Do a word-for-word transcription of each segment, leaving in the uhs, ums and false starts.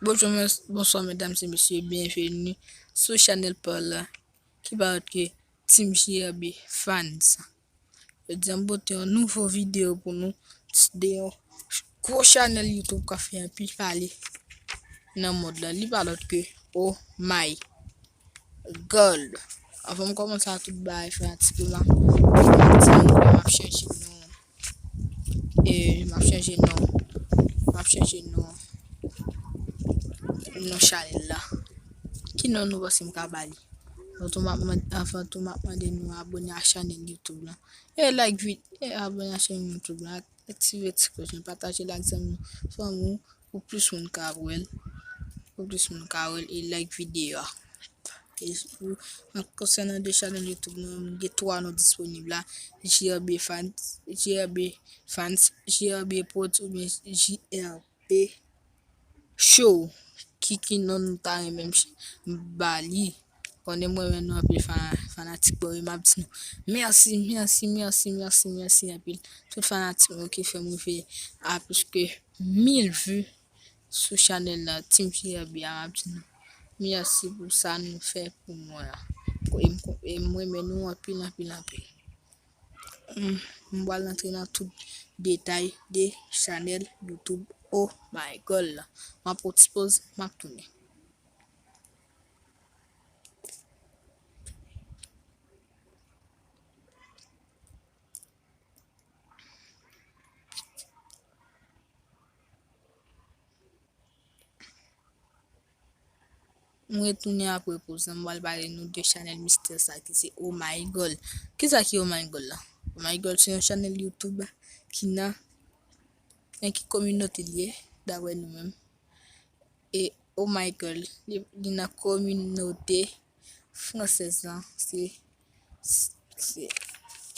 Bonjou, mès-, bonswa, medam e mesye, byenveni sou chanèl pa w la, ki pa lòt ke Team J R B Fans. Jodi a, m pote yon nouvo videyo pou nou, de yon gwo chanèl YouTube k ap fè anpil pale nan mond lan. Li pa lòt ke Oh My Gold. Anvan m kòmanse a tout bagay, fanatik yo, m ap, m ap di nou, m ap chanje non. E, m ap chanje non. M ap chanje non. Non chanèl la. Ki non nou panse m ka ba li? Anvan tou, m ap mande, anvan tou, m ap mande nou abòne a chanèl YouTube lan. E like vid-, e abòne a chanèl YouTube lan. Aktive ti klòch lan, pataje l ak zanmi w, fanmi w, pou plis moun ka wè l. Pou plis moun ka wè l e like videyo a. E pou, an konsènan de chanèl YouTube nou, gen twa non disponib la, J R B Fans, J R B Fans, J R B Pods oubyen J R B Show. Ki, ki non nou ta renmen m ch-, m ba li? Konnen mwen menm nou anpil fa-, fanatik mwen, m ap di nou mèsi, mèsi, mèsi, mèsi, mèsi anpil. Tout fanatik mwen ki fè m rive a plis ke mil vi sou chanèl la, Team J R B a, m ap di nou mèsi pou sa nou fè pou mwen an. E m, e m renmen nou anpil, anpil, anpil. M, m pral rantre nan tout detay de chanèl YouTube Oh My Gold la. M ap pran ti poz, m ap tounen. M retounen apre poz lan, m pral pale nou de chanèl mistè sa ki se Oh My Gold. Kisa ki Oh My Gold la? Oh My Gold se yon chanèl YouTube ki nan, nan ki kominote li ye, daprè nou menm. E Oh My Gold, li, li nan kominote fransèz lan, se, se,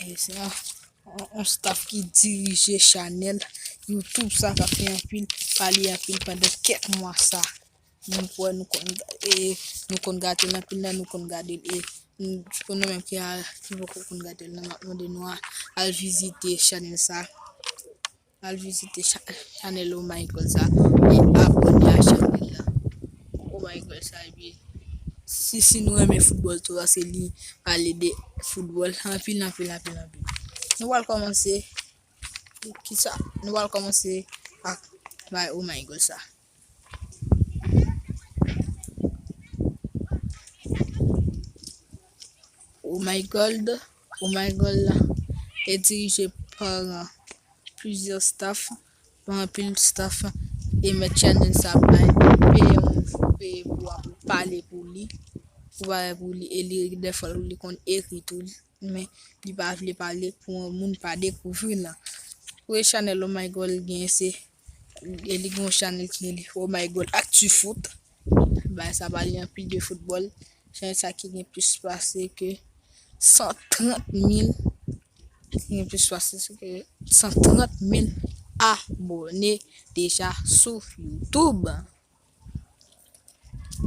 e se yon, yon, yon staff ki dirije chanèl YouTube sa k ap fè anpil pale anpil pandan kèk mwa sa. Nou kwè nou konn, e, nou konn gade l anpil nan, nou konn gade l, e, n-, pou nou menm ki a, ki poko konn gade l nan, m ap mande nou a, al vizite chanèl sa. Al vizite cha-, chanèl Oh My Gold sa e abòne a chanèl la. Oh My Gold sa, epi si, si nou renmen foutbòl tou, se li pale de foutbòl anpil, anpil, anpil, anpil. Nou pral kòmanse, kisa? Nou pral kòmanse ak bay Oh My Gold sa. Oh My Gold, Oh My Gold la e dirije pa plizyè staff, pa anpil staff, e mèt chanèl sa bay, peye moun, peye pou, pou pale pou li, pou pale pou li, e li dèfwa li konn ekri tou, men li pa vle pale pou moun pa dekouvri l. Premye chanèl Oh My Gold gen se, e li gen yon chanèl ki rele Oh My Gold Actu Foot. Bagay sa pale anpil de foutbòl. Chanèl sa ki gen plis pase ke san trant mil, ki gen plis pase ke san trant mil abòne deja sou YouTube.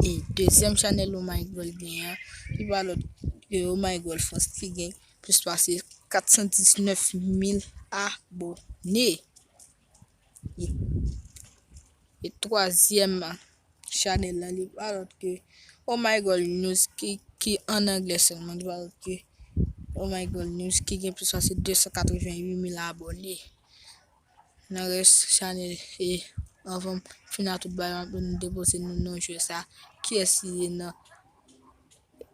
E dezyèm chanèl Oh My Gold genyen an, ki pa lòt ke Oh My Gold France, ki gen plis pase kat san diznèf mil abòne. E, e twazyèm chanèl lan, li pa lòt ke Oh My Gold News, ki, ki an anglè sèlman, li pa lòt ke Oh My Gold News, ki gen plis pase de san katreven uit mil abòne. Nan rès chanèl, e anvan m fin a tout bagay, m ap depoze nou non jwè sa. Kiyès li ye nan,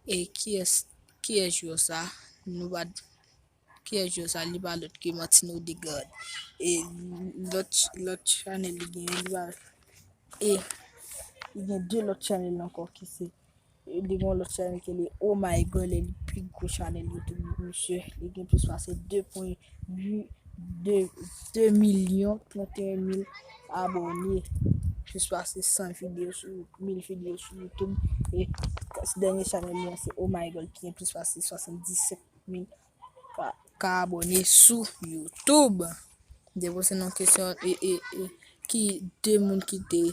e kiyès, kiyès jwè sa? Nou pa, kiyès jwè sa? Li pa lòt ke Martin Odegaard. E lòt, lòt chanèl li genyen, li pa, e li gen de lòt chanèl ankò ki se, e li gen yon lòt chanèl ki rele Oh My Gold, e li pi gwo chanèl YouTube, mesye. Li gen plis pase de pwen uit, de, de milyon trant e en mil abòne. Plis pase san videyo sou, mil videyo sou YouTube. E dènye chanèl li an se Oh My Gold ki gen plis pase swasanndisèt mil ka, ka abòne sou YouTube. Depoze nou kesyon, e, e, e, ki de moun ki te,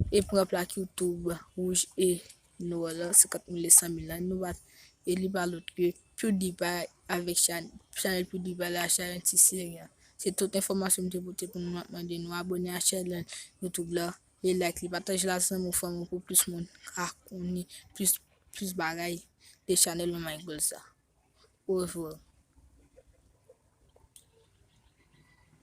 e pran plak YouTube wouj e nwa la, senkant mil e san mil la, nou pa, e li pa lòt ke PewDiePie avèk chan-, chanèl PewDiePie la, Challenge Series. Se tout enfòmasyon m te pote pou nou, m ap mande nou abòne a chanèl YouTube la. li like, li pataje l ak zanmi w, fanmi w pou plis moun ka konnen plis, plis bagay de chanèl nou My Goal sa. Orevwa.